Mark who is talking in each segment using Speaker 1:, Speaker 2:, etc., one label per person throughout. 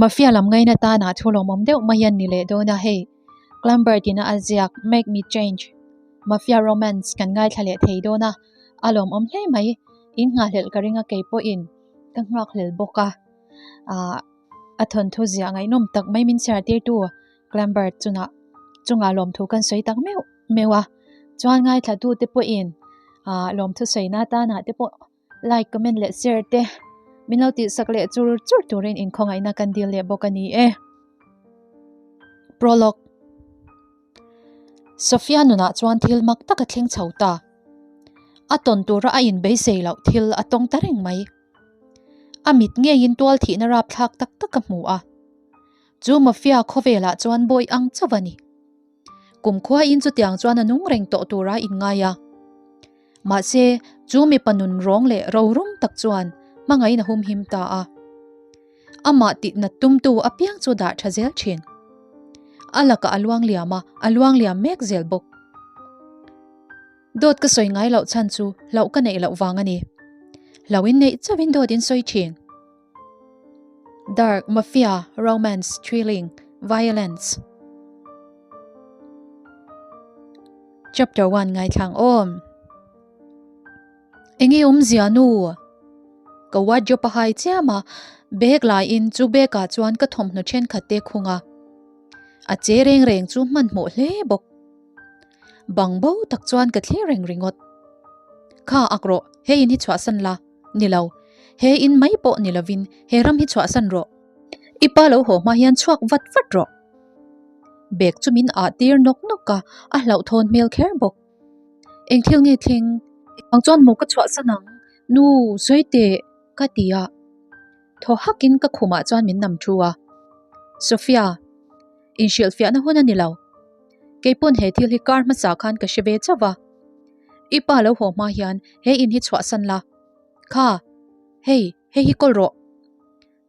Speaker 1: Mafia lam ngaina tana thu lawmawm deuh mai a ni leh dawn a hei. Clamber tina a ziak Make Me Change, Mafia Romance kan ngaithla leh thei dawn a, a lawmawm hle mai. In nghahhlelh ka ring a kei pawhin ka nghakhlel bawk a. Ahh a thawnthu ziah ngaihnawm tak mai min chhiar tirtu Clamber chunah chungah lawmthu kan sawi tak meuh meuh a. Chuan ngaithlatute pawhin ahh lawmthu sawina tanah te pawh Like, comment leh share te min lo tihsak leh chur chur turin inkhawngaihna kan dil leh bawk a ni e. Prologue Sophia nunah chuan thil mak tak a thleng chho ta. A tawn tura a inbeisei loh thil a tawng ta reng mai. A mit ngeiin tual thihna rapthlak tak tak a hmu a. Chu mafia khawvelah chuan bawi ang chauh a ni. Kumkhuain chutiang chuan a nung reng tawh tura inngai a. Mahse, chu mipa nun rawng leh rorum tak chuan hmangain a humhim ta a. Amah tihnat tumtu apiang chu dah tha zel thin. A lakah a luang liam a, a luang liam mek zel bawk. Dawt ka sawi ngai loh chhan chu hlauh ka neih loh vang a ni. Hlauhin neih chauhin dawt in sawi thin. Dark, Mafia, Romance, Thrilling, Violence. Chapter 1 Ngaithlang awm. Enge awmzia nu? Ka wardrobe a hai chiam a, bag laiin chu bag ah chuan ka thawmhnaw thenkhat te khung a. A che reng reng chu hmanhmawh hle bawk. Bang bo tak chuan ka thlir reng ringawt. Kha ak rawh, hei in hi chhuahsan la. Ni lo, he in mai pawh ni lovin he ram hi chhuahsan rawh. I pa lo haw hma hian chhuak vat vat rawh. Bag chu min ah tir nawk nawk a, a hlauhthawn hmel kher bawk. Eng thil nge thleng? Engvang chuan maw ka chhuahsan ang? Nu, sawi teh, ka ti a. Thaw hakin ka khumah chuan min nam thu a. Sophia, inhrilhfiahna hun a ni lo. Keipawn he thil hi kar hmasa khan ka hre ve chauh va. I pa lo haw hma hian he in hi chhuahsan la. Kha, hei, hei hi kawl rawh.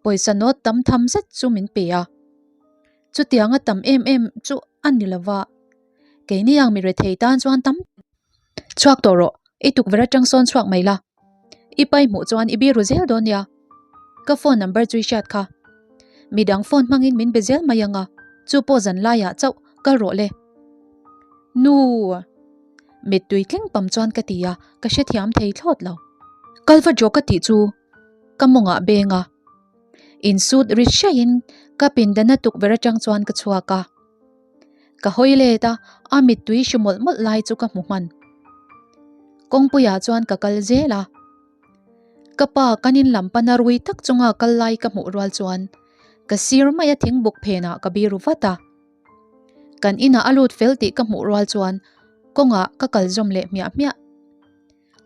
Speaker 1: Pawisa note tam tham zet chu min pe a. Chutianga tam em em chu a ni lo va. Keini ang mi rethei tan chuan tam chhuak tawh rawh, i tukverh atang sawn chhuak mai la. I pai hmuh chuan i biru zel dawn nia. Ka phone number chu i hriat kha. Midang phone hmangin min be zel mai ang a, chu pawh zan laiah chauh kal rawh le. Nu! Mittui tling pam chuan ka ti a, ka hrethiam thei thlawt lo. Kal va draw ka tih chu ka mawngah beng a. Insut ri hriaiin ka pindana tukverh atang chuan ka chhuak a. Ka hawi let a, a mittui hri mawlh mawlh lai chu ka hmu hman. Kawngpuiah chuan ka kal zel a. Ka pa kan in lam pana rui tak chunga kal lai ka hmuh rual chuan ka sir maia thingbuk phenah ka biru vat a. Kan inah a lut fel tih ka hmuh rual chuan kawngah ka kal zawm leh hmiah hmiah.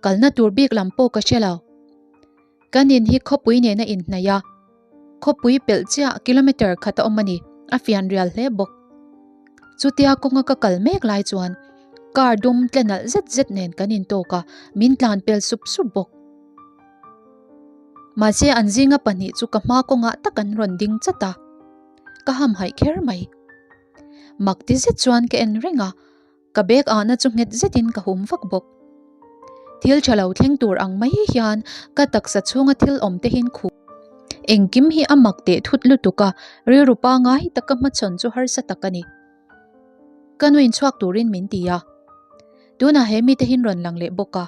Speaker 1: Kalna tur bik lam pawh ka hre lo. Kan in hi khawpui nen a inhnaih a, khawpui pelh chiah kilometre khat a awm a ni, a fian rial hle bawk. Chutia kawnga ka kal mek lai chuan car dum tle nalh zet zet nen kan intawk a, min tlan pel sup sup bawk. Mahse an zinga pahnih chu ka hma kawngah tak an rawn ding chat a, ka hamhaih kher mai. Mak ti zet chuan ka en reng a. Ka bag ahna chu nghet zetin ka hum vak bawk. Thil tha lo thleng tur ang mai hian ka taksa chhunga thil awm te hian khuh. Engkim hi a mak teh thut lutuk a, rilru pangai taka hmachhawn chu harsa tak a ni. Ka nuin chhuak turin min ti a. Tunah he mite hian rawn lang leh bawk a.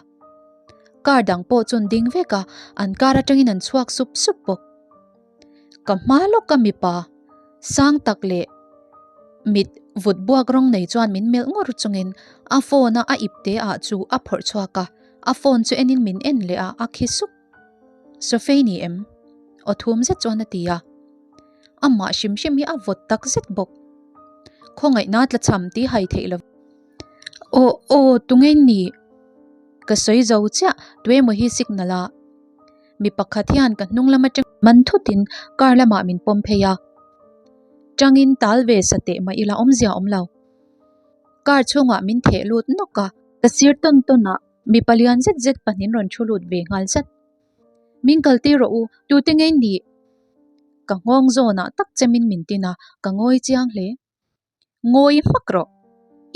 Speaker 1: Car dang pawh chun ding vek a, an car atangin an chhuak sup sup bawk. Ka hma lawka mipa sang tak leh mit vut buak rawng nei chuan min melh ngawr chungin a phone a a ipte ah chu a phawrh chhuak a, a phone chu enin min en leh a, a khi sup. Sophie ni em? Aw thum zet chuan a ti a. Amah hrim hrim hi a vawt tak zet bawk. Khawngaihna tla cham tih hai theih lo. Aw aw tunge ni? Ka sawi zo chiah tuemaw hi signal a. Mi pakhat hian ka hnung lam atang man thutin car lamah min pawm phei a. Tangin tal ve sa teh mah ila awmzia awm lo. Car chhungah min theh lut nawk a. Ka sir tawn tawn ah mipa lian zet zet pahnih rawn thu lut ve nghal zat. Min kal tir rawh u, tute ngei nih? Ka nghawng zawnah tak chemin min tin a, ka ngawi chiang hle. Ngawi hmak rawh.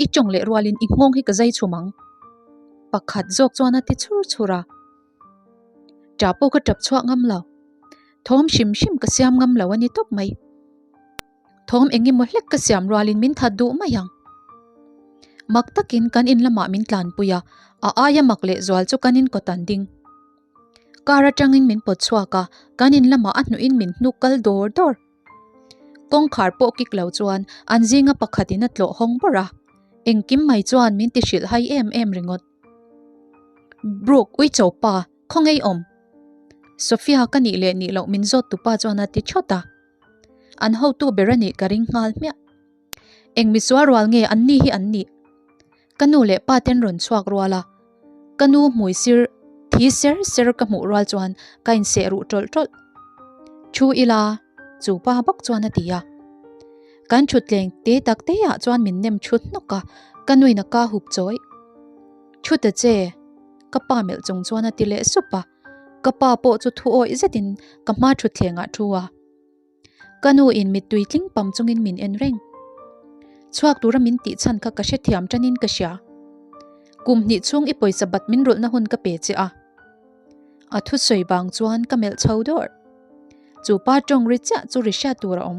Speaker 1: I tawng leh rualin i nghawng hi ka zai chhum ang. Pakhat zawk chuan a ti chhur chhur a. Ṭah pawh ka ṭap chhuak ngam lo. Thawm hrim hrim ka siam ngam lo a ni tawp mai. Thawm eng emaw hlek ka siam rualin min that duh mai ang. Mak takin kan in lamah min tlanpui a, a aia mak lehzual chu kan in kawt an ding. Car atangin min pawt chhuak a, kan in lamah a hnuhin min hnuk kal dawr dawr. Kawngkhar pawh kik lo chuan an zinga pakhatin a tlawh hawng bawrh a, engkim mai chuan min ti hrilh hai em em ringawt. Brooke uicho pa, khawngaih awm? Sophia ka nih leh nih loh min zawt tupa chuan a ti thawt a. An hotu ber a nih ka ring nghal hmiah. Eng misual rual nge an ni hi an nih? Ka nu leh pa ten rawn chhuak rual a, ka nu hmui sir thi ser ser ka hmuh rual chuan ka inseh ruh tawlh tawlh. Thu ila, chu pa bawk chuan a ti a. Kan thutleng te tak te ah chuan min nem thut hnawk a, ka nuin a ka hup chawih. Thu ta che, ka pa melh chung chuan a ti leh sup a, ka pa pawh chu thu awih zetin ka hma thutthleng ah thu a. Ka nu in mittui tling pam chungin min en reng. Chhuak tura min tih chhan kha ka hrethiam tanin ka hria. Kum hnih chhung i pawisa bat min rulhna hun ka pe che a. A thusawi vang chuan ka melh chho dawrh. Chu pa tawng ri chiah chu ri hriat tur a awm.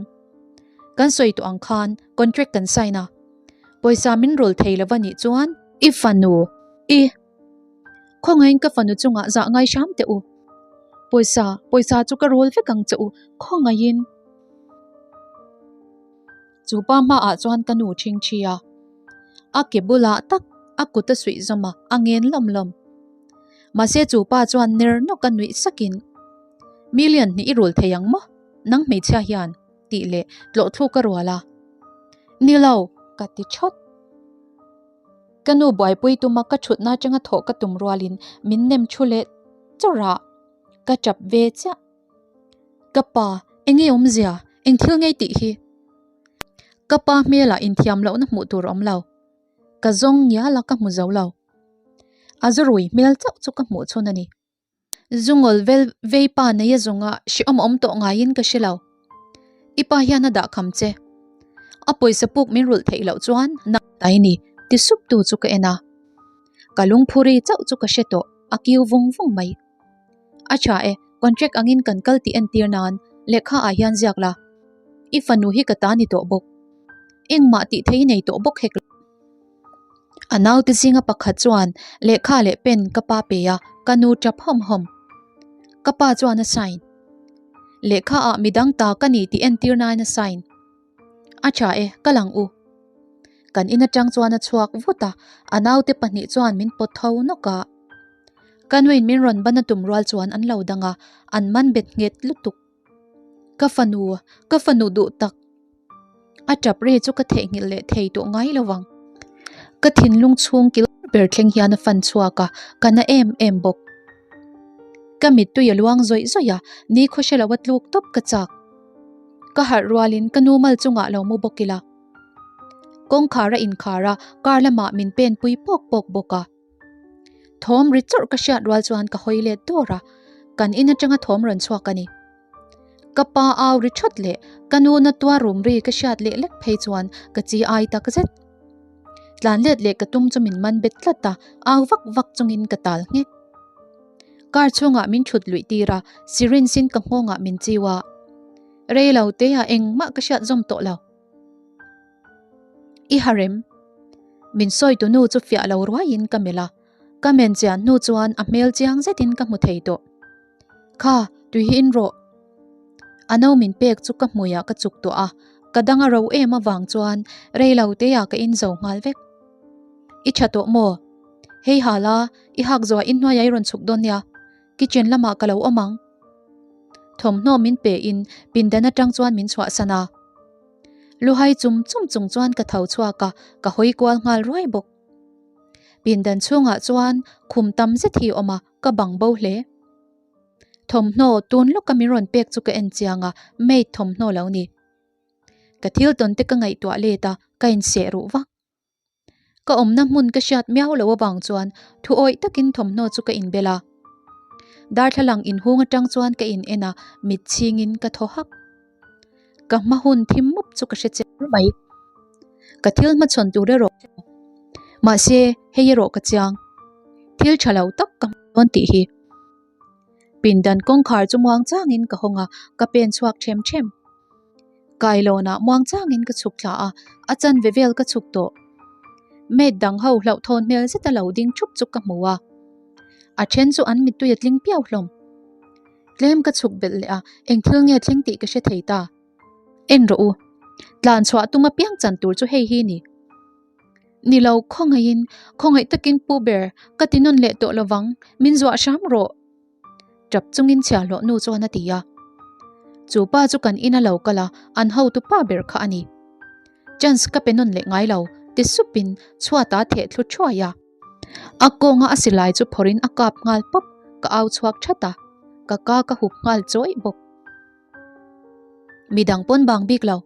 Speaker 1: Kan sawi tawh ang khan contract kan sign a. Pawisa min rul thei lova nih chuan i fanu i. Khawngaihin ka fanu chungah zah ngai hram teh u. Pawisa, pawisa chu ka rawl vek ang che u, khawngaihin. Chu pa hmaah chuan ka nu ṭhing ṭhi a. A ke bulah tak a kut a suih zawm a, a ngen lawm lawm. Mahse chu pa chuan ner nawk a nuih sakin, Million hnih i rul thei ang maw? Nang hmeichhia hian, tih leh tlawhthluk a rual a. Ni lo, ka ti ṭhawt. Ka nu buaipui tuma ka thutna atanga thawh ka tum rualin min nem thu leh chawrh a, ka tap ve chiah. Ka pa, enge awmzia? Eng thil ngei tih hi? Ka pa hmelah inthiam lohna hmuh tur a awm lo. Ka zawng ngial a ka hmu zo lo. A zarui hmel chauh chu ka hmuh chhun a ni. Zungawl vel vei pa nei a zawnga hrehawm awm tawh ngaiin ka hre lo. I pa hian a dah kham che. A pawisa puk min rulh theih loh chuan nang tai ni ti sup tu chu ka en a. Ka lungphuri chauh chu ka hre tawh, a kiu vung vung mai. A tha e, contract angin kan kal tih entir nan lehkha ah hian ziak la. I fanu hi ka ta ni tawh bawk. Engmah tih thei nei tawh bawk hek lo. A naute zinga pakhat chuan lehkha leh pen ka pa pe a, ka nu tap hawm hawm. Ka pa chuan a sign. Lehkha ah midang ta ka ni tih entir nain a sign. A tha e, ka lang u. Kan in atang chuan a chhuak vut a, a naute pahnih chuan min pawt tho nawk a. Ka nuin min rawn ban a tum rual chuan an lo dang a, an man bet nghet lutuk. Ka fanu, ka fanu duh tak. A tap ri chu ka theihnghilh leh thei tawh ngai lo vang. Ka thinlung chhung kil ber thleng hian a fan chhuak a, ka na em em bawk. Ka mittui a luang zawih zawih a, ni khaw hre lo a tluk tawp ka chak. Ka harh rualin ka nu mal chungah lo mu bawk ila. Kawngkhar a inkhar a, car lamah min pen pui pawk pawk bawk a. Thawm ri chawrh ka hriat rual chuan ka hawi let dawr a, kan in atanga thawm rawn chhuak a ni. Ka pa au ri thawt leh ka nu na tuar rum ri ka hriat leh lek phei chuan ka chi ai tak zet. Tlan let leh ka tum chu min man bet tlat a, au vak vak chungin ka tal nghek. Car chhungah min thut luih tir a, syringe in ka nghawngah min chiu a. Rei lo te ah engmah ka hriat zawm tawh lo. I harem. Min sawi tu nu chu fiah lo ruaiin ka melh a, ka men chian hnu chuan a hmel chiang zetin ka hmu thei tawh. Kha, tui hi in rawh. A no min pek chu ka hmuiah ka chuk tawh a, ka dang a ro em avang chuan rei lo teah ka in zo nghal vek. I tha tawh maw? Hei ha la, i hak zuah in hnuaiah i rawn chhuk dawn nia, kitchen lamah ka lo awm ang. Thawmhnaw min pe in pindan atang chuan min chhuahsan a. Luhai chum chum chung chuan ka tho chhuak a, ka hawi kual nghal ruai bawk. Pindan chhungah chuan khum tam zet hi a awm a, ka bang bo hle. Thawmhnaw tun lawka min rawn pek chu ka en chiang a, maid thawmhnaw lo ni. Ka thil tawn te ka ngaihtuah let a, ka inseh ruh vak. Ka awmna hmun ka hriat miau loh avang chuan thu awih takin thawmhnaw chu ka inbel a. Darthlalang inhung atang chuan ka in en a, mit chhingin ka thaw hak. Ka hma hun thim mup chu ka hre chiang mai. Ka thil hmachhawn tur erawh ka hre lo. Mahse, hei erawh ka chiang. Thil tha lo tak ka hmu dawn tih hi. Pindan kawngkhar chu muang changin ka hawng a, ka pen chhuak them them. Kailawnah muangchangin ka chhuk thla a, a chanve vel ka chhuk tawh. Maid dang ho hlauhthawn hmel zeta lo ding thup chu ka hmu a. A then chu an mittui a tling piau hlawm. Tlem ka chhuk belh leh a, eng thil nge thleng tih ka hre thei ta. En rawh u. Tlan chhuah tum apiang chan tur chu hei hi ni. Ni lo, khawngaihin, khawngaih takin pu ber, ka ti nawn leh tawh lovang, min zuah hram rawh. Tap chungin chhiahhlawh nu chuan a ti a. Chu pa chu kan ina lo kal a, an hotu pa ber kha a ni. Chance ka pe nawn leh ngai lo, ti supin chhuata theh thlu thuai a. A kawnga a silai chu phawrhin a kap nghal pawp, ka au chhuak that a, ka ka ka hup nghal chawih bawk. Midang pawn bang bik lo.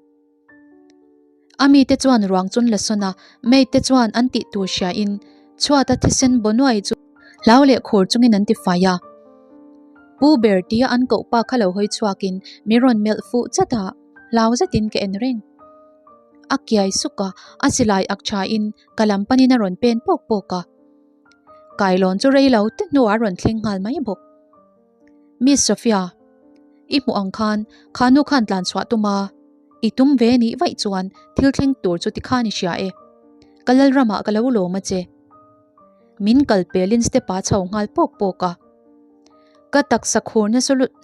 Speaker 1: A mite chuan ruang chun la sawn a, maid te chuan an tih tur hria in chhuata thisen baw nuai chu hlau leh khur chungin an ti fai a. Pu ber tia an koh pa kha lo hawi chhuakin min rawn melh fuh chat a, hlau zetin ka en reng. A kiai suk a, a silai ak tha in ka lam panin a rawn pen pawk pawk a. Kailawn chu rei lo te hnuah a rawn thleng nghal mai bawk. Miss Sophia, i hmuh ang khan kha nu khan tlan chhuah tum a, i tum ve nih vaih chuan thil thleng tur chu tikhan i hria e. Ka Lalramah ka lo lawm a che. Min kal pelin step a chho nghal pawk pawk a. Ka taksa khur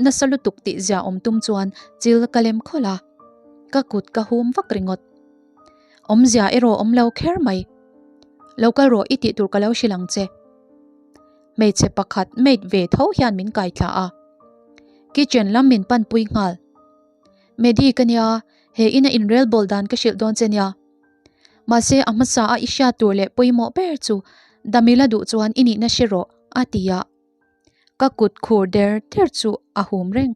Speaker 1: nasa lutuk tih zia awm tum chuan chil ka lem khawlh a, ka kut ka hum vak ringawt. Awmzia erawh awm lo kher mai. Lo kal rawh i tih tur ka lo hrilh ang che. Hmeichhe pakhat maid ve tho hian min kai thla a. Kitchen lam min panpui nghal. Medi ka nia, he ina inrel bawl dan ka hrilh dawn che nia. Mahse a hmasa a i hriat tur leh pawimawh ber chu Damila duh chuan i nihna hre rawh a ti a. Ka kut khur der der chu a hum reng.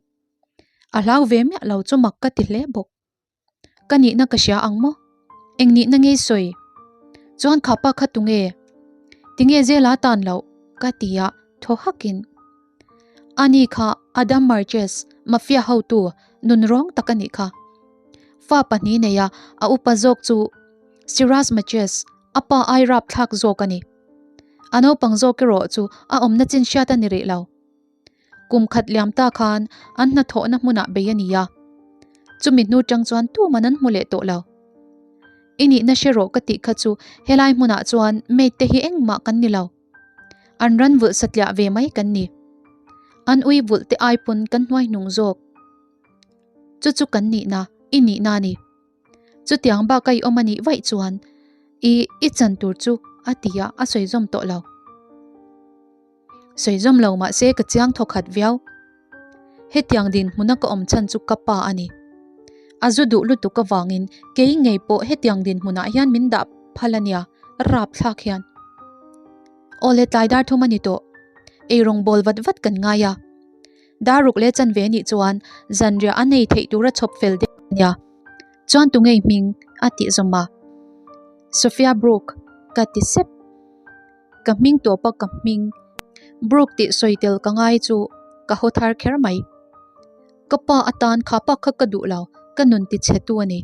Speaker 1: A hlau ve miah lo chu mak ka ti hle bawk. Ka nihna ka hria ang maw? Eng nihna nge sawi? Chuan kha pa kha tunge? Tinge zela tan loh? Ka ti a, thaw hakin. Ani kha Adam Marches, mafia hotu, nun rawng tak a nih kha. Fa pahnih nei a, a upa zawk chu Siraj Marches, a pa ai rapthlak zawk a ni. A naupang zawk erawh chu a awmna chin hriat a ni rih lo. Kum khat liam ta khan an hnathawhna hmunah bei a ni a, chumi hnu tang chuan tuman an hmu leh tawh lo. I nihna hre rawh ka tih kha chu helai hmunah chuan maid te hi engmah kan ni lo. An ran vulh satliah ve mai kan ni. An ui vulh te ai pawn kan hnuai hnung zawk. Chu chu kan nihna, i nihna a ni. Chutiang bak a i awm a nih vaih chuan i i chan tur chu a ti a, a sawi zawm tawh lo. Sawi zawm lo mahse ka chiang thaw khat viau. Hetiang dinhmuna ka awm chhan chu ka pa a ni. A zu duh lutuk avangin kei ngei pawh hetiang dinhmunah hian min dah phal a nia, rapthlak hian. Awle tlai dar thum a ni tawh. Eirawng bawl vat vat kan ngai a. Dar ruk leh chanve a nih chuan zanriah a nei theih tura chhawp fel deuh a nia. Chuan tu ngei hming a tih zawm a. Sophia Brooke ka ti sep. Ka hming tawpa ka hming Brooke tih sawi tel ka ngai chu ka haw thar kher mai. Ka pa atan kha pa kha ka duh lo, ka nun ti chhe tu a ni.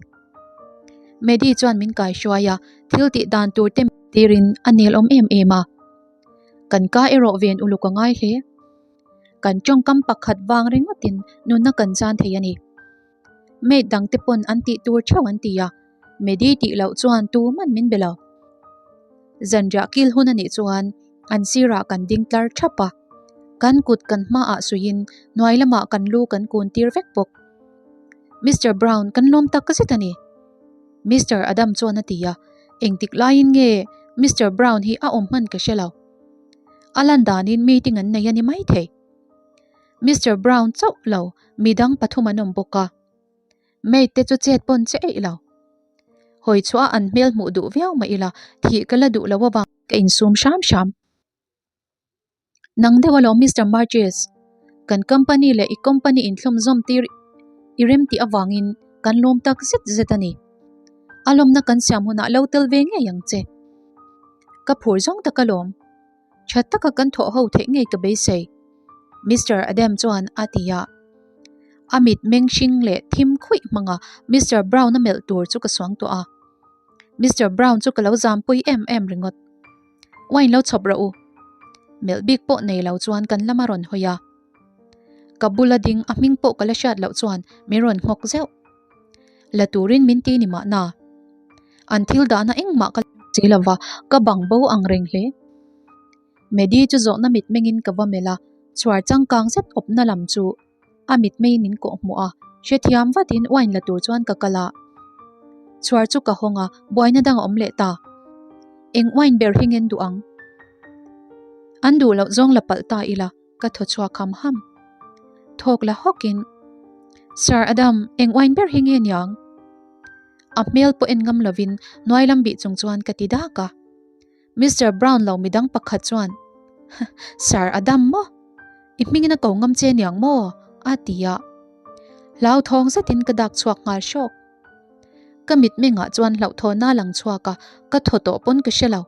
Speaker 1: Maddie chuan min kaihruai a, thil tih dan tur te tirin a nel awm em em a. Kan ka erawh ven uluk a ngai hle. Kan tawngkam pakhat vang ringawtin nunna kan chan thei a ni. Maid dangte pawn an tih tur theuh an ti a, Medi tih loh chuan tuman min be lo. Zanriah kil hun a nih chuan an sirah kan ding tlar thap a, kan kut kan hmaah suihin hnuai lamah kan lu kan kun tir vek bawk. Mister Brown kan lawm tak zet a ni. Mister Adam chuan a ti a, engtik laiin nge Mister Brown hi a awm hman ka hre lo. A lan danin meeting an nei a ni maithei. Mister Brown chauh lo midang pathum an awm bawk a. Maid te chu chet pawn che eih lo. Hawi chhuah a an hmel hmuh duh viau mah ila thih ka la duh lo avang ka insum hram hram. Nang deuh alawm Mister Marches, kan company leh i company inthlawm zawm tir i rem tih avangin kan lawm tak zet zet a ni. A lawmna kan siam hunah lo tel ve ngei ang che. Ka phur zawng tak alawm. Tha taka kan thawh ho theih ngei ka beisei, Mister Adam chuan a ti a. A mit meng hring leh thim khuih hmanga Mister Brown a melh tur chu ka suang tawh a. Mister Brown chu ka lo zampui em em ringawt. Wine lo chhawp rawh u. Melh bik pawh nei lo chuan kan lam a rawn hawi a. Ka bula ding a hming pawh ka la hriat loh chuan min rawn nghawk zeuh. La turin min ti ni mahna. An thil dahna engmah ka si lova, ka bang bo ang reng hle. Medi chu zawhna mitmengin ka va melh a, chhuar changkang zet awpna lam chu a mitmeiin min kawh hmuh a, hrethiam vatin wine la tur chuan ka kal a. Chhuar chu ka hawng a, buaina dang a awm leh ta. Eng wine ber hi ngen duh ang? An duh loh zawng la palh ta ila, ka thaw chhuak ham ham. Thawk la hawkin, Sir Adam, eng wine ber hi nge niang? A hmel pawh en ngam lovin hnuai lam bih chung chuan ka ti dak a. Mister Brown lo midang pakhat chuan, Sir Adam maw? I hmingin a ko ngam che niang maw? a ti a. Hlauthawng zetin ka dak chhuak nghal hrawk. Ka mitmengah chuan hlauhthawna lang chhuak a, ka thaw tawh pawn ka hre lo.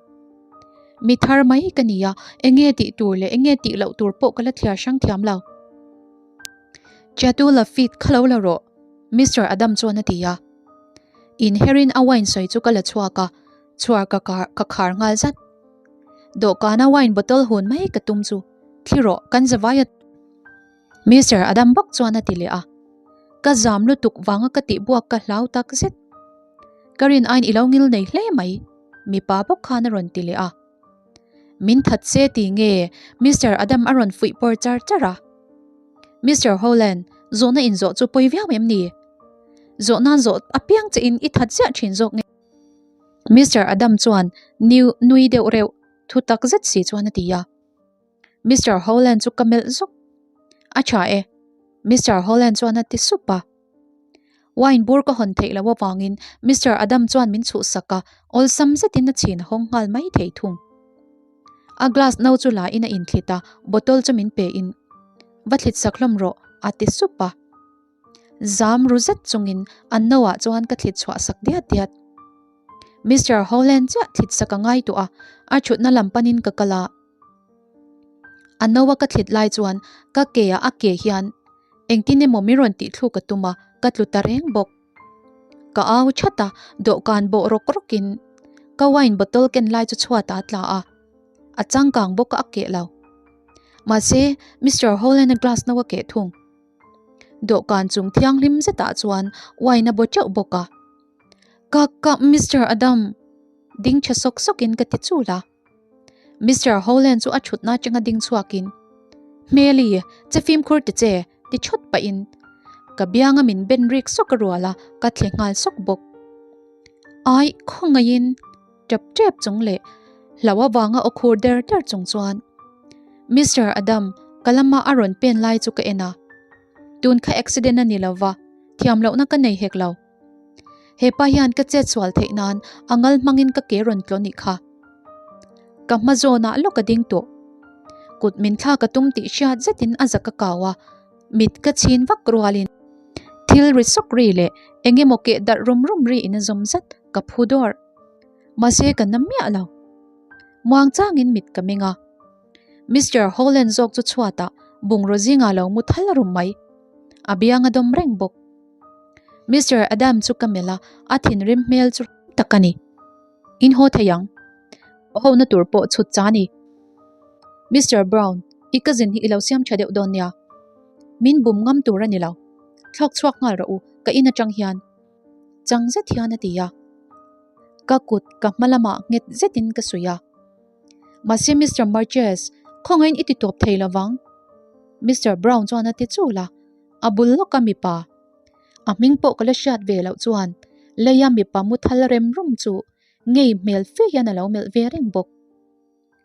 Speaker 1: Mi thar mai ka ni a, enge tih tur leh enge tih loh tur pawh ka la thliar hrang thiam lo. Chateau Lafite kha lo la rawh, Mister Adam chuan a ti a. Inherin a wine sawi chu ka la chhuak a, Chhuar ka kar ka khar nghal zat. Dawhkana wine bottle hun mai ka tum chu thli rawh kan zavai a Mister Adam bawk chuan a ti leh a. Ka zam lutuk vanga ka tih buak ka hlau tak zet. Ka rin aiin i lo ngil nei hle mai mipa bawk khan a rawn ti leh a. Min that se ti nge Mister Adam a rawn fuih pawr char char a. Mister Holland zawhna inzawh chu pawi viau em ni? Zawhna zawh apiang che in i that ziah thin zawk nge? Mister Adam chuan new nui deuh reuh thu tak zet si chuan a ti a. Mister Holland chu ka melh zuk. A tha e, Mister Holland chuan a ti sup a. Wine bur ka hawn theih loh avangin Mister Adam chuan min chhuhsak a, awlsam zetin a chhin a hawng nghal mai thei thung. A glass no chu la in a inthlit a, bottle chu min pe in, Va thlit sak hlawm rawh, a ti sup a. Zam ru zet chungin an no ah chuan ka thlit chhuah sak diat diat. Mister Howland chiah thlit sak a ngai tawh a, a thutna lam panin ka kal a. A no a ka thlit lai chuan ka ke ah a ke hian engtin emaw min rawn tih thluk a tum a, ka tlu ta reng bawk. Ka au that a, dawhkan bawh rawk rawkin ka wine bottle ken lai chu chhuatah a tla a, a changkang bawk a a keh lo. Mahse, Mister Howland-a glass no a keh thung. Dawhkan chung thianghlim zetah chuan wine a baw teuh bawk a. Ka ka Mister Adam! Ding tha sawk sawkin ka ti chul a. Mister Howland chu a thutna atanga ding chhuakin, Hmeli, che fimkhur ti che, ti thawt pahin ka bianga min ben rik sawk a rual a, ka thle nghal sawk bawk. Ai, khawngaihin! Tap tep chung leh hlau avanga aw khur der der chung chuan Mister Adam ka lama a rawn pen lai chu ka en a, tun kha accident a ni lo va, thiam lohna ka nei hek lo. Hepa hian ka chet sual theih nan a ngal hmangin ka ke rawn tlaw nih kha. Ka hma zawnah lawk a ding tawh. Kut min thlak a tum tih hriat zetin a zak a kau a, mit ka chhin vak rualin thil ri sawk ri leh eng emaw keh darh rum rum ri in a zawm zat ka phu dawrh. Mahse ka na miah lo. Muang changin mit ka meng a. Mister Holland zawk chu chhuatah bungraw zingah lo mu thal rum mai. A biang a dawm reng bawk. Mister Adam chu ka melh a, a thinrim hmel chu tak a ni. In haw thei ang. Haw hona tur pawh chhut cha ni. Mister Brown, i cousin hi i lo siam tha deuh dawn nia. Min bum ngam tur a ni lo. Thlawk chhuak nghal rawh u, ka in atang hian. Chang zet hian a ti a. Ka kut ka hma lamah nghet zetin ka suih a. Mahse Mister Marches, khawngaihin i ti tawp thei lo vang. Mister Brown chuan a ti chul a, a bul lawka mipa. A hming pawh ka la hriat ve loh chuan leia mipa mu thal rem rum chu ngei hmel fe hian a lo melh ve reng bawk.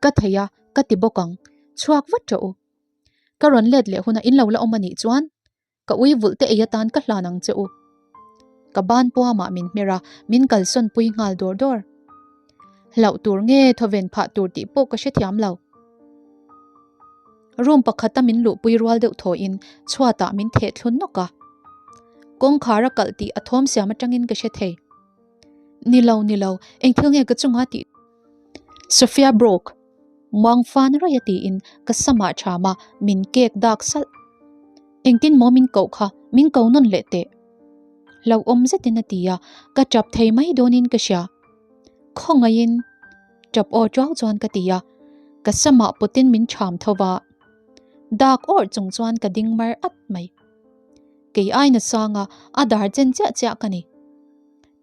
Speaker 1: Ka thei a, ka ti bawk ang. Chhuak vat rawh u. Ka rawn let leh hunah in lo la awm a nih chuan Ka ui vulh te ei atan ka hlan ang che u. Ka ban puamah min hmer a, min kalsawn pui nghal dawr dawr. Hlauh tur nge thawven phah tur tih pawh ka hrethiam lo. Room pakhata min luhpui rual deuh thawhin chhuatah min theh thlun nawk a. Kawngkhar a kalh tih a thawm siam atangin ka hre thei. Ni lo, ni lo, eng thil nge ka chunga tih? Sophia broke. Muang fan raih a tiin ka samah ṭham a, min kek dak salh. Engtin maw min koh kha, min ko nawn leh teh. Hlauhawm zetin a ti a, ka ṭap thei mai dawnin ka hria. Khawngaihin ṭap aw ṭuau chuan ka ti a, ka samah pawtin min ṭham tho va. Dak awrh chung chuan ka ding mar at mai. Kei aina sanga a dar chen chiah chiah ka ni.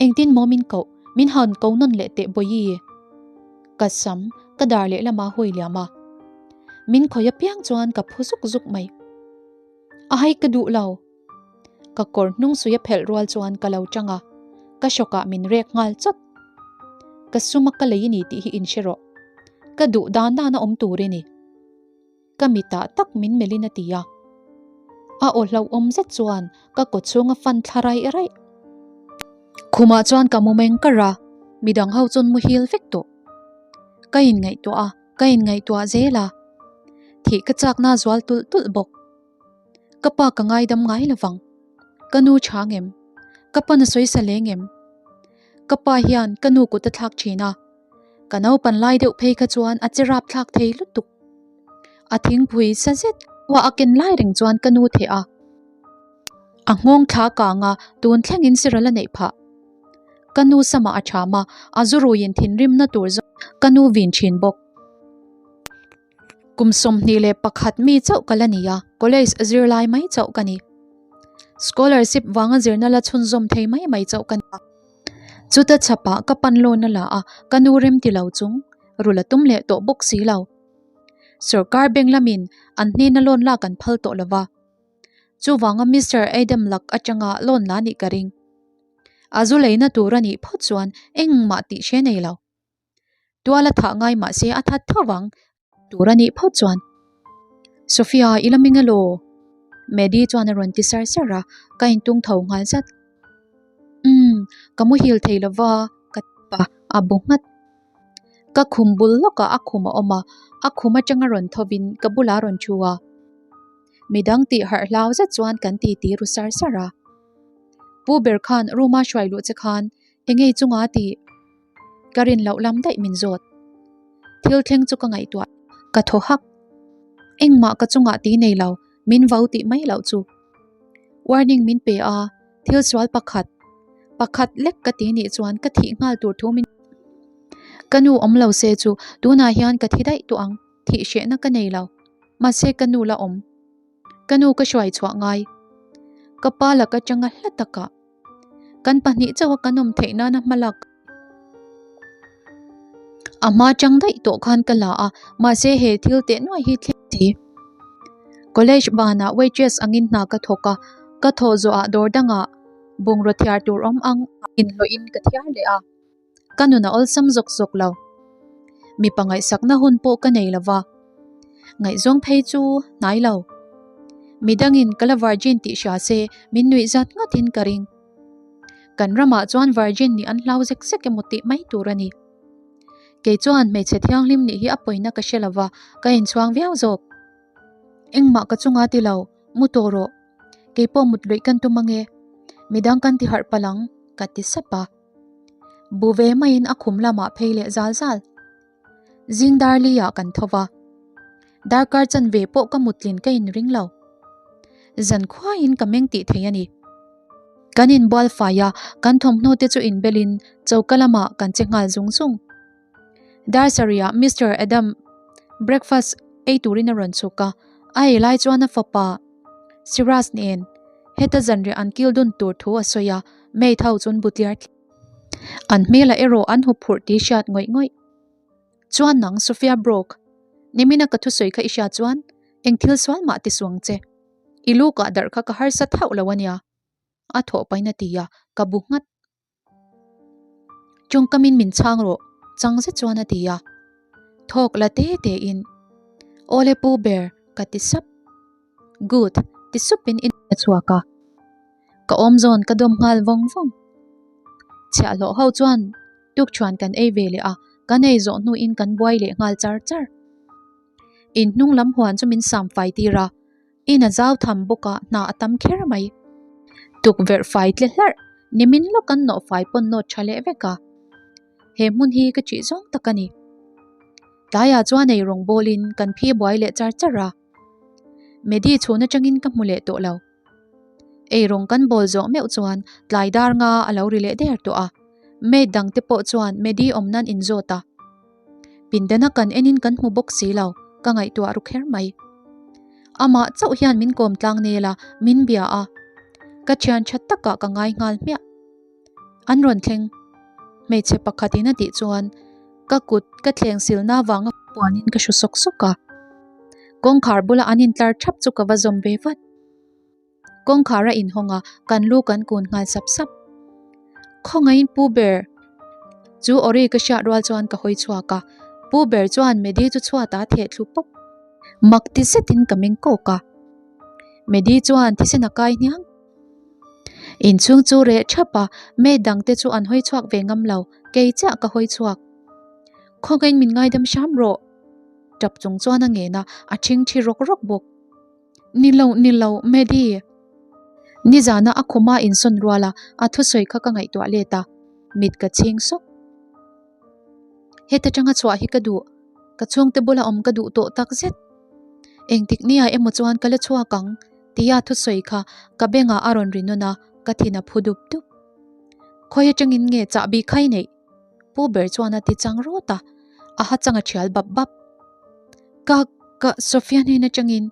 Speaker 1: Engtin maw min koh, min han ko nawn leh teh Bawihi. Ka sam ka dar lehlam a hawi liam a. Min khawih apiang chuan ka phu zuk zuk mai. A hai ka duh lo. Ka kawr hnung suia phelh rual chuan ka lo chang a, ka hrawkah min rek nghal chawt. Ka suma ka lei i ni tih hi inhre rawh. Ka duh dan dan a awm tur i ni. Ka mitah tak min melhin a ti a. A aw hlauhawm zet chuan ka kaw chhung a fan thla raih raih. Khumah chuan ka mu meng kar a, midang ho chuan muhil vek tawh. Ka inngaihtuah a, ka inngaihtuah zel a. Thih ka chakna a zual tulh tulh bawk. Ka pa ka ngaidam ngai lovang. Ka nu tha ngem? Ka pawn a sawi sa leh ngem? Ka pa hian ka nu kut a thlak thin a. Ka naupan lai deuh phei kha chuan a che rap thlak thei lutuk. A thingpui sa zet huah a ken lai reng chuan ka nu theh a. A nghawng thla kang a, tun thlengin siral a neih phah. Ka nu samah a tham a, a zu ruiin thinrimna tur zawng ka nu vin thin bawk. Kum 21 mi chauh ka la ni a, college zirlai mai chauh ka ni. Scholarship vanga zirna la chhunzawm thei mai mai chauh ka ni a. Chuta chhapah ka pan loan a la a, ka nu rem ti lo chung, rul a tum leh tawh bawk si lo. Sorkar bank lamin an hnena loan lak an phal tawh lo va. Chuvanga Mister Adam lak atanga loan la nih ka ring. A zu leina tur a nih phawt chuan engmah tih hre nei lo. Tual a thah ngai mah se a that tho vang tur a nih phawt chuan. Sophia i la ming elaw? Maddie chuan a rawn ti sar sar a, ka intung tho nghal zat. Umm, ka muhil thei lova ka ti pa, a bu nghat. Ka khum bul lawkah a khum a awm a, a khum atanga rawn thovin ka bulah a rawn thu a. Midang tih harh hlau zet chuan kan titi ru sar sar a. Pu ber khan room-a hruai luh che khan enge i chunga tih? Ka rin loh lam daih min zawt. Thil thleng chu ka ngaihtuah. Ka thaw hak. Engmah ka chungah ti nei lo, min vo tih mai loh chu. Warning min pe a, thil sual pakhat, pakhat lek ka ti nih chuan ka thih nghal tur thu min. Ka nu awm lo se chu tunah hian ka thi daih tawh ang, thih hrehna ka nei lo. Mahse ka nu la awm. Ka nu ka hruai chhuah ngai. Ka pa laka tanga hla takah. Kan pahnih chauha kan awm theih nana hma lak a hma tang daih tawh khan ka la a, mahse he thil teh nuai hi thleng si. College banah waitress angin hna ka thawk a, ka thawh zawhah dawr dangah bungraw thiar tur awm ang inhlawhin ka thiar leh a. Ka nun a awlsam zawk zawk lo. Mipa ngaihsakna hun pawh ka nei lo va. Ngaihzawng phei chu hnai lo. Midangin ka la virgin tih hria se min nuih zat ngawtin ka ring. Kan ramah chuan virgin nih an hlau zek zek emaw tih mai tur a ni. Kei chuan hmeichhe thianghlim nih hi a pawina ka hre lo va, ka inchhuang viau zawk. Engmah ka chunga ti lo, mu tawh rawh. Kei pawh mut luih kan tum ange. Midang kan ti harh palh ang, ka ti sap a. Bu ve maiin a khum lamah phei leh zal zal. Zing dar li ah kan tho va. Darkar chanve pawh ka mutlin ka inring lo. Zan khuaiin ka meng tih thei a ni. Kan inbual fai a, kan thawmhnaw te chu inbelin choka lamah kan che nghal zung zung. Dar sarih ah Mister Adam breakfast ei turin a rawn chhuk a, a ei lai chuan a fapa Siraj nen heta zanriah an kil dun tur thu a sawi a, maid ho chuan bu tliar tliar. An hmelah erawh an hup phurh tih hriat ngawih ngawih. Chuan nang Sophia Brock, nimina ka thusawi kha i hriat chuan eng thil sual mah ti suang che. I lu kah darh kha ka harsa thauh lo ania. A thawh pain a ti a, ka bu nghat. Tawngkamin min chhang rawh, chang zet chuan a ti a. Thawk la te te in, Awle pu ber, ka ti sap. Good, ti supin in a chhuak a. Ka awm zawn ka dawm nghal vawng vawng. Chhiahhlawh ho chuan tukṭhuan kan ei ve leh a, kan ei zawh hnuin kan buai leh nghal char char. In hnung lam huan chu min sam fai tir a, in a zau tham bawk a hna a tam kher mai. Tukverh fai tle hlarh, nimin lawk an nawh fai pawn nawt tha leh vek a. He hmun hi ka ṭih zawng tak a ni. Tlaiah chuan ei rawng bawlin kan phi buai leh char char a. Medi chhun atangin ka hmu leh tawh lo. Eirawng kan bawl zawh meuh chuan tlai dar nga a lo ri leh der tawh a, maid dang te pawh chuan Medi awm nan in zawt a. Pindana kan enin kan hmu bawk si lo, ka ngaihtuah ru kher mai. Amah chauh hian min kawm tlang nel a, min bia a. Ka thian tha takah ka ngai nghal hmiah. An rawn thleng. Hmeichhe pakhatin a tih chuan ka kut ka thleng silna avanga puanin ka hru sawk sawk a. Kawngkhar bula an intlar thap chu ka va zawm ve vat. Kawngkhar a inhawng a, kan lu kan kun nghal sap sap. Khawngaihin Pu Ber chu awri ka hriat rual chuan ka hawi chhuak a, Pu Ber chuan Medi chu chhuatah a theh thlu pawp. Mak ti zetin ka meng kawk a. Medi chuan thisen a kai hniang. Inchhung chu reh thap a, maid dangte chu an hawi chhuak ve ngam lo, kei chiah ka hawi chhuak. Khawngaihin min ngaidam hram rawh. Tap chung chuan a ngen a, a ṭhingṭhi rawk rawk bawk. Ni lo, ni lo, Maddie. Nizana a khuma insawn rual a, a thusawi kha ka ngaihtuah let a, mit ka chhing sawk. Heta tanga chhuah hi ka duh, ka chhungte bula awm ka duh tawh tak zet. Engtik nia emaw chuan ka la chhuak ang, tia thusawi kha ka bengah a rawn ri nawn a, ka thin a phu dup dup. Khawi atangin nge chahbi khai neih? Pu ber chuan a ti chang rawt a, a ha chang a thial bap bap. Ka, ka, Sofia hnen atangin.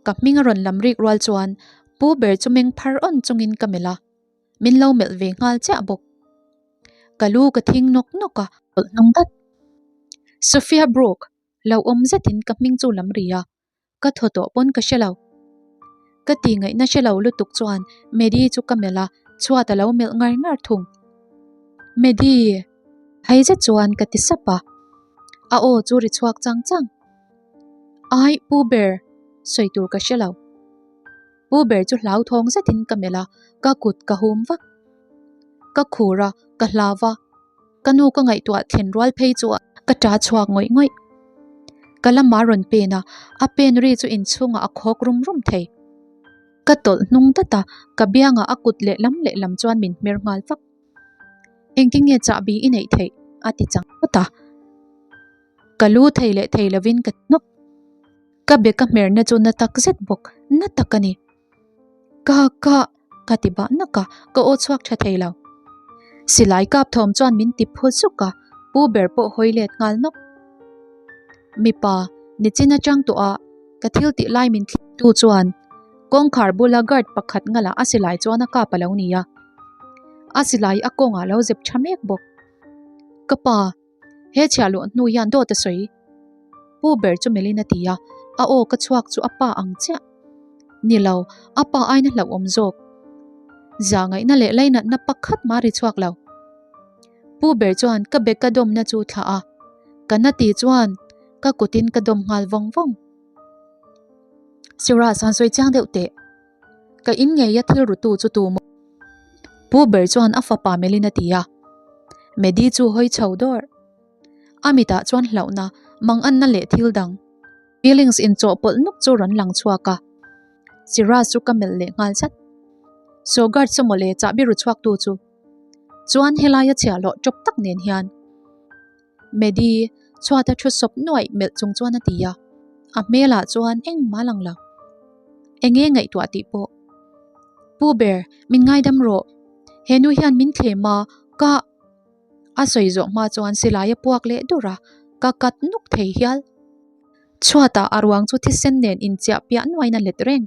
Speaker 1: Ka hming a rawn lam rik rual chuan pu ber chu meng phar awn chungin ka melh a, min lo melh ve nghal chiah bawk. Ka lu ka thing nawk nawk a, tawlh hnung dat. Sofia Brooke, lo awm zetin ka hming chu lam ri a, Ka thaw tawh pawn ka hre lo. Ka ti ngaihna hre lo lutuk chuan Medi chu ka melh a, chhuat a lo melh ngar ngar thung. Medi! Phei zet chuan ka ti sap a, a aw chu ri chhuak chang chang. Ai, Pu Ber, sawi tur ka hre lo. Pu Ber chu hlauthawng zetin ka melh a, ka kut ka hum vak. Ka khur a, ka hlau a. Ka nu ka ngaihtuah thlen rual phei chu ka ṭa chhuak ngawih ngawih. Ka lama rawn pen a, a pen ri chu inchhungah a khawk rum rum thei. Ka tawlh hnung dat a, ka biangah a kut lehlam lehlam chuan min hmer nghal vak. Engtin nge chahbi i neih theih? a ti chang phawt a. Ka lu thei leh thei lovin ka hnawk. Ka be ka hmerna chu na tak zet bawk, na tak a ni. Ka ka. Ka ti bah nak a, ka aw chhuak tha thei lo. Silai kap thawm chuan min ti phu zuk a, pu ber pawh hawi let nghal nawk. Mipa, nichin atang tawh a, ka thil tih lai min thlir tu chuan kawngkhar bula guard pakhat ngalah a silai chuan a kap a lo ni a. A silai a kawngah lo zep tha mek bawk. Ka pa. He chhiah luh hnu hian dawt a sawi. Pu ber chu melhin a ti a, a aw ka chhuak chu a pa ang chiah. Ni lo, a pa aina hlauhawm zawk. Zah ngaihna leh lainatna pakhat mah ri chhuak lo. Pu ber chuan ka bag ka dawmna chu thlah a, ka na ti chuan ka kutin ka dawm nghal vawng vawng. Siraj han sawi chiang deuh teh. Ka in ngei a thil rutu chu tu maw? Pu ber chuan a fapa melhin a ti a. Medi chu hawi chho dawr. A mitah chuan hlauhna, manganna leh thil dang, feelings inchawhpawlh nuk chu rawn lang chhuak a. Siraj chu ka melh leh nghal zat. Saw guard chu mawle chahbi ru chhuak tu chu. Chuan helaia chhiahhlawh tawp tak nen hian. Medi, chhuata thu sawp nuaih melh chung chuan a ti a, a hmelah chuan engmah a lang lo. Enge ngaihtuah tih pawh. Pu ber, min ngaidam rawh. He nu hian min thlem a, ka. A sawi zawh hma chuan silai a puak leh dur a, ka kat nuk thei hial. Chhuatah a ruang chu thisen nen inchiah piah nuain a let reng.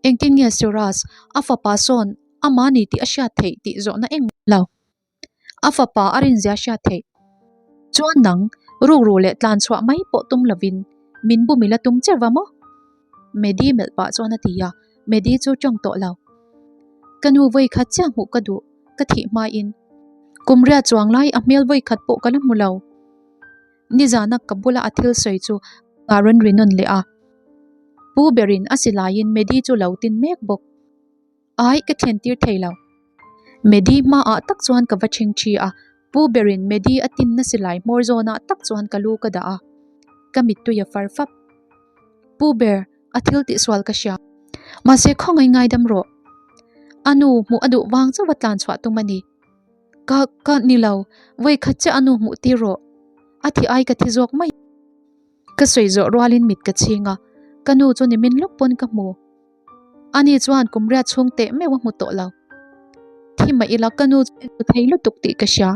Speaker 1: Engtin nge Suraj, a fapa sawn amah ni tih a hriat theih tih zawhna engmah lo. A fapa a rinzia hriat theih chuan nang rukru leh tlan chhuah mai pawh tum lovin min bum ila tum che va maw? Medi melh pah chuan a ti a, Medi chu tawng tawh lo. Ka nu vawi khat chiah hmuh ka duh, ka thih hmain. Kum riat chuang lai a hmel vawi khat pawh ka la hmu lo. Nizana ka bula a thil sawi chu ka rawn ri nawn leh a. Pu berin a silaiin Medi chu lo tin mek bawk. Ai, ka thlen tir thei lo. Medi hmaah tak chuan ka va ṭhing ṭhi a, Pu berin Medi a tinna silai hmawr zawnah tak chuan ka lu ka dah a, ka mittui a far fap. Pu ber, a thil tihsual ka hria. Mahse khawngaih ngaidam rawh. A nu hmuh a duh vang chauh a tlan chhuah tum a ni. Ka, ka ni lo, vawikhat chiah a nu hmuh tir rawh. A thi ai ka thi zawk mai. Ka sawi zawh rualin mit ka chhing a, ka nu chu nimin lawk pawn ka hmu. Ani chuan kum riat chhung teh meuh a hmu tawh lo. Thi mah ila ka nu chu en hmu thei lutuk tih ka hria.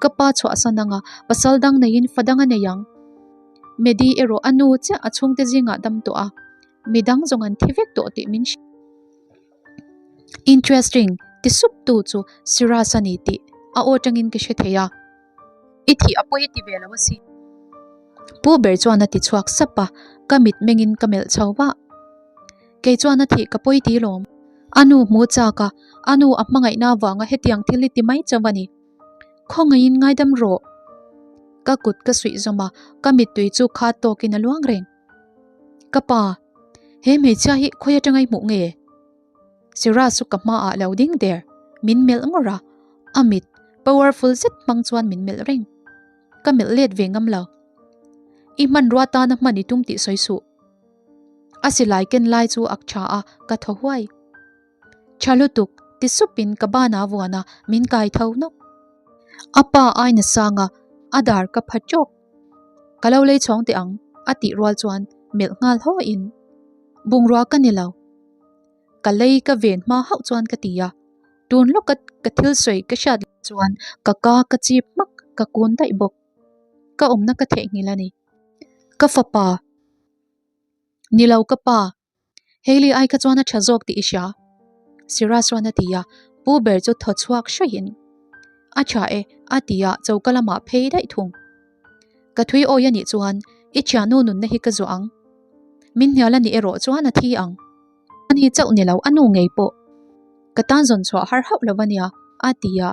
Speaker 1: Ka pa chhuahsan anga pasal dang neiin fa dang a nei ang. Medi erawh a nu chiah a chhungte zingah dam tawh a, midang zawng an thi vek tawh tih min hrilh. Interesting! Ti sup tu chu Siraj a ni tih a aw tangin ka hre thei a. I thih a pawi ti ve lo asin. Pu ber chuan a ti chhuak sap a, ka mit mengin ka melh chho vah. Kei chuan a thih ka pawi ti lawm. A nu hmu chak a, a nu a hmangaihna avanga hetiang thil hi ti mai chauh a ni. Khawngaihin ngaidam rawh. Ka kut ka suih zawm a, ka mittui chu khat tawkin a luang reng. Ka pa, he hmeichhia hi khawi atanga i hmuh nge? Siraj chu ka hmaah lo ding der, min melh ngawrh a, a mit powerful zet hmang chuan min melh reng. Ka melh let ve ngam lo. I hmanrua tana hman i tum tih sawi suh. A silai ken lai chu ak tha a, ka thaw huai. Tha lutuk, ti supin ka ban a vuan a, min kai tho nawk. A pa aina sang a, a dar ka pha tawk. Ka lo lei chhawng teh ang, a tih rual chuan melh nghal haw in. Bungrua ka ni lo. Ka lei ka ven hma hauh chuan ka ti a, tun lawka ka thil sawi ka hriat loh chuan ka ka ka chip hmak, ka kun daih bawk. Ka awmna ka theihnghilh a ni. Ka fapa. Ni lo ka pa. Hailey ai kha chuan a tha zawk tih i hria. Siraj chuan a ti a, pu ber chu thaw chhuak hruaiin, A tha e, a ti a, choka lamah phei daih thung. Ka thui awi a nih chuan i thiannu nunna hi ka zuah ang. Min hnial a nih erawh chuan a thi ang. Ani chauh ni lo, a nu ngei pawh. Ka tan zawn chhuah har hauh lo a nia, a ti a.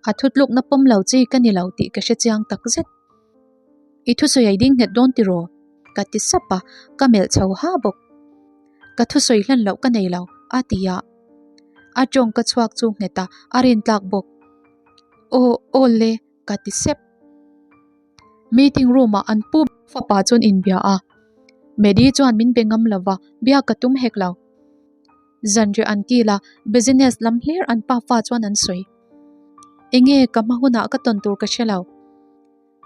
Speaker 1: A thutlukna pawm lo chi ka ni lo tih ka hre chiang tak zet. I thusawi a i ding nghet dawn tiraw? Ka ti sap a, ka melh chho ha bawk. Ka thusawi hlan loh ka nei lo, a ti a. A tawng ka chhuak chu nghet a, a rintlak bawk. Aw, aw le, ka ti sep. Meeting room ah an pu fapa chuan inbia a, Medi chuan min be ngam lova, biak ka tum hek lo. Zanriah an kil a, business lam hlir an pafa chuan an sawi. Enge ka hma hunah ka tawn tur ka hre lo.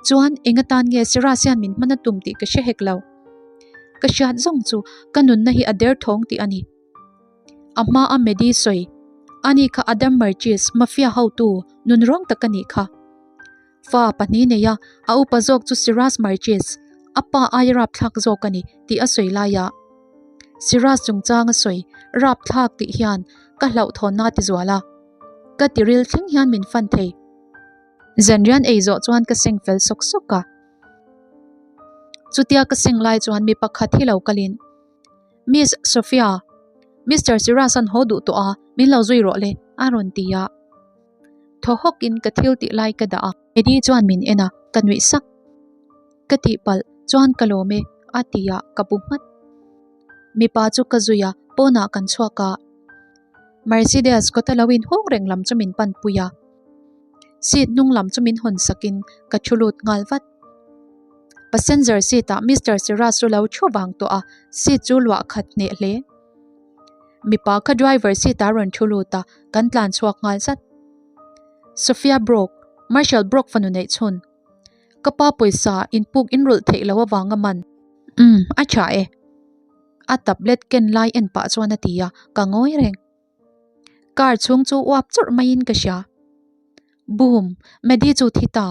Speaker 1: Chuan eng atan nge Siraj hian min hman a tum tih ka hre hek lo. Ka hriat zawng chu ka nunna hi a derthawng tih a ni. A hma a Medi sawi, ani kha Adam Marchis mafia hotu nunrawng tak a nih kha. Fa pahnih nei a, a upa zawk chu Siraj Marchis, a pa aia rapthlak zawk a ni tih a sawi lai a. Siraj chungchang a sawi rapthlak tih hian ka hlauhthawnna a ti zual a, ka tiril thleng hian min fan thei. Zanrian ei zawh chuan ka seng fel sawk sawk a. Chutia ka seng lai chuan mi pakhat hi lo kalin, Miss Sophia, Mister Siraj an haw duh tawh a, min lo zui rawh le, a rawn ti a. Thaw hawkin ka thil tih lai ka dah a. Eddie chuan min en a, ka nuih sak. Ka tihpalh chuan ka lawm e, a ti a, ka bu nghat. Mipa chu ka zui a, pawnah kan chhuak a. Mercedes kawta lo inhung reng lam chu min panpui a. Seat hnung lam chu min hawn sakin ka thu lut nghal vat. Passenger seat ah Mister Siraj chu lo thu vang tawh a, seat chu luah khat hneh hle. Mipa kha driver seat ah rawn thu lut a, kan tlan chhuak nghal zat. Sophia Brock, Marshal Brock fanu neih chhun. Ka pa pawisa inpuk inrawlh theih loh avanga man. Umm, a tha e. A tablet ken lai en pah chuan a ti a, ka ngawi reng. Car chhung chu uap chawrh maiin ka hria. Boom! Maddie chu thi ta.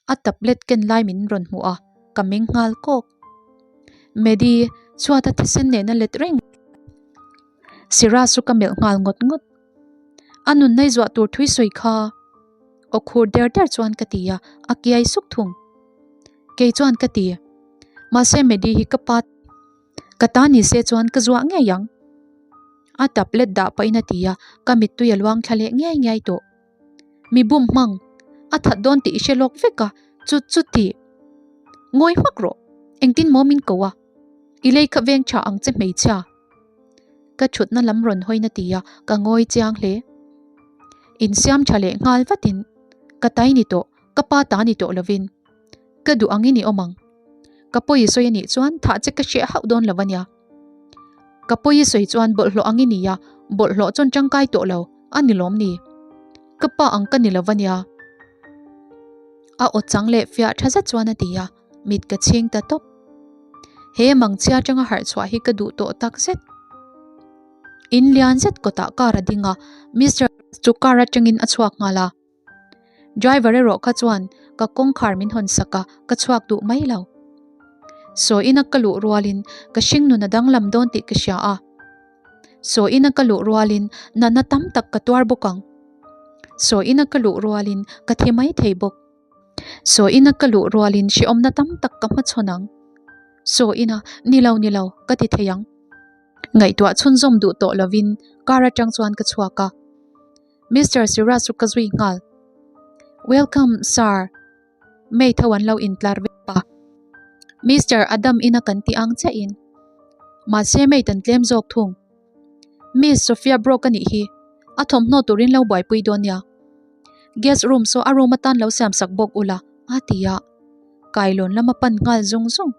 Speaker 1: A tablet ken lai min rawn hmuh a, ka meng nghal kawk. Maddie chhuat a thisen nen a let reng. Siraj chu ka melh nghal ngawt ngawt. A nun nai zuah tur thui sawi kha. Aw khur der der chuan ka ti a, a kiai suk thung. Kei chuan ka ti. Mahse Maddie hi ka pa. Ka ta ni se chuan ka zuah ngei ang. A tablet dah pahin a ti a, ka mittui a luang thla leh ngiai ngiai tawh. Mi bum hmang, a that dawn tih i hre lawk vek a, chu chu ti. Ngawi hmak rawh, engtin maw min ko a? I lei kha veng tha ang che hmeichhia. Ka thutna lam rawn hawiin a ti a, ka ngawi chiang hle. Insiam tha leh nghal vatin, ka tai ni tawh, ka pa ta ni tawh lovin. Ka duh angin i awm ang. Ka pawi sawi a nih chuan thah che ka hreh hauh dawn lo a nia. Ka pawi sawi chuan bawlhhlawh ang i ni a, bawlhhlawh chuan tangkai tawh lo a ni lawm ni? Ka pa ang ka ni lo a nia. A aw chang leh fiah tha zet chuan a ti a, mit ka chhing ta tawp. He mangchhia atanga harh chhuah hi ka duh tawh tak zet. In lian zet kawtah car a ding a, Mister chu car atangin a chhuak nghal a. Driver erawh kha chuan ka kawngkhar min hawn sak a, ka chhuak duh mai lo. Saw ina ka luh rualin ka hringnun a danglam dawn tih ka hria a. Saw ina ka luh rualin natna tam tak ka tuar bawk ang. Saw ina ka luh rualin ka thi mai thei bawk. Saw ina ka luh rualin hrehawmna tam tak ka hmachhawn ang. Saw ina, ni lo ni lo, ka ti thei ang. Ngaihtuah chhunzawm duh tawh lovin car atang chuan ka chhuak a. Mister Siraj chu ka zui nghal. Welcome, sir. Maid ho an lo intlar vek a. Mister Adam ina kan ti ang chiah in. Mahse maid an tlem zawk thung. Miss Sophia Brock a nih hi. A thawmhnaw turin lo buaipui dawn nia. Guest room saw a room atan lo siam sak bawk ula a ti a. Kailawn lama pan nghal zung zung.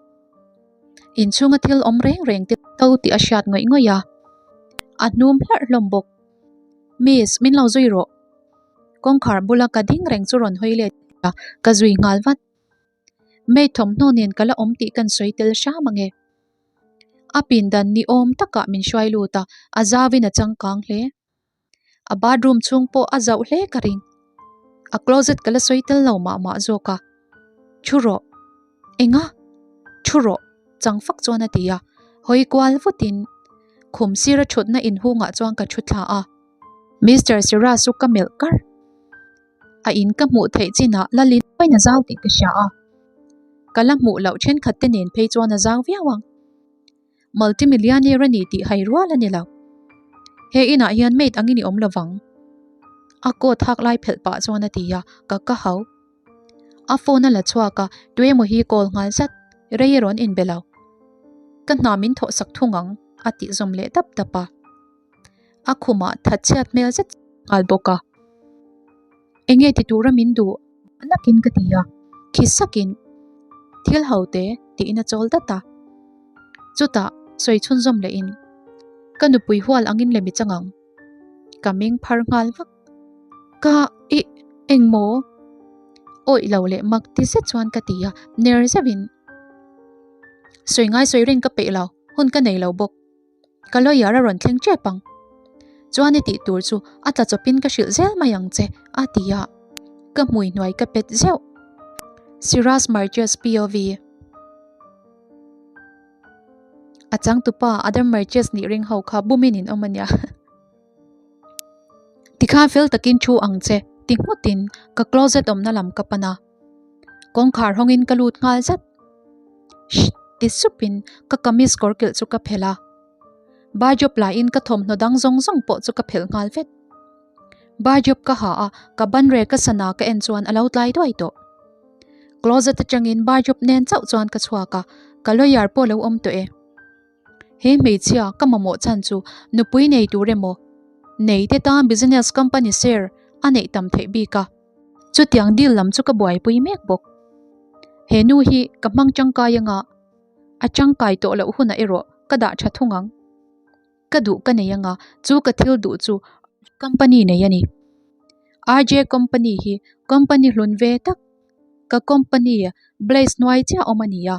Speaker 1: Inchhunga thil awm reng reng te to tih a hriat ngawih ngawih a. A hnum hlarh hlawm bawk. Miss, min lo zui rawh. Kawngkhar bula ka ding reng chu rawn hawi let a, ka zui nghal vat. Maid thawmhnaw nen ka la awm tih kan sawi tel hram ange. A pindan ni awm takah min hruai lut a, a zauin a changkang hle. A bathroom chhung pawh a zauh hle ka ring. A closet ka la sawi tel lo mah mah zawk a. Thu rawh. Enga? Thu rawh. Chang fak chuan a ti a. Hawi kual vutin khum sira thutna inhungah chuan ka thu thla a. Mister Siraj chu ka melh kar. A in ka hmuh theih chinah Lalin pain a zau tih ka hria a. Ka la hmuh loh thenkhat te nen phei chuan a zau viau ang. Multimillionaire a ni tih hai rual a ni lo. He inah hian maid angin i awm lo vang. A coat hak lai phelh pah chuan a ti a, ka ka hau. A phone a la chhuak a, tuemaw hi call nghal zat, rei a rawn inbe lo. Ka hna min thawh sak thung ang, a tih zawm leh dap dap a. A khumah thatchhiat hmel zet nghal bawk a. Enge ti tura min duh? Nakin ka ti a, khi sakin thil ho te tiin a chawl dat a. Chutah sawi chhunzawm lehin ka nupui hual angin lem i chang ang. Ka meng phar nghal vak. Ka ih engmaw? Awih lo leh mak ti zet chuan ka ti a, ner zeuhin sawi ngai sawi reng ka peih lo, hun ka nei lo bawk. Ka lawyer a rawn thleng tep ang. Chuan i tih tur chu a tla chawpin ka hrilh zel mai ang che, a ti a. Ka hmui hnuai ka pet zeuh. Siraj Marches POV. A changtupa Adam Marches nih ring ho kha bumin in awm a nia. Tikhan fel takin thu ang che, ti nghutin ka closet awmna lam ka pan a. Kawngkhar hawngin ka lut nghal zat. Shh ti supin ka kamis kawr kilh chu ka phelh a. Bajob lahin ka thawmhnaw dang zawng zawng pawh chu ka phelh nghal vek. Bajob ka ha a, ka ban rek a sana ka en chuan a lo tlai duai tawh. Closet atangin bajob nen chauh chuan ka chhuak a, ka lawyer pawh lo awm tawh e. He hmeichhia ka mamawh chhan chu nupui nei tur emaw, nei te tan business company share a neih tam theih bik a. Chutiang deal lam chu ka buaipui mek bawk. He nu hi ka hmang tangkai anga a tangkai tawh loh hunah erawh ka dah tha thung ang. Ka duh ka nei anga chu ka thil duh chu company nei a ni. RJ company hi company hlun ve tak, ka company Blaze hnuai chiah awm a ni a.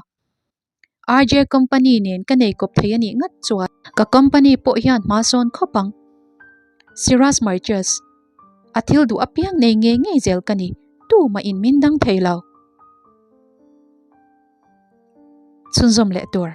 Speaker 1: RJ company nen ka nei kawp thei a nih ngat chuan ka company pawh hian hma sawn khawp ang. Siraj Marches, A thil duh apiang nei ngei ngei zel ka ni, tumah in min dang thei lo. Chhunzawm leh tur.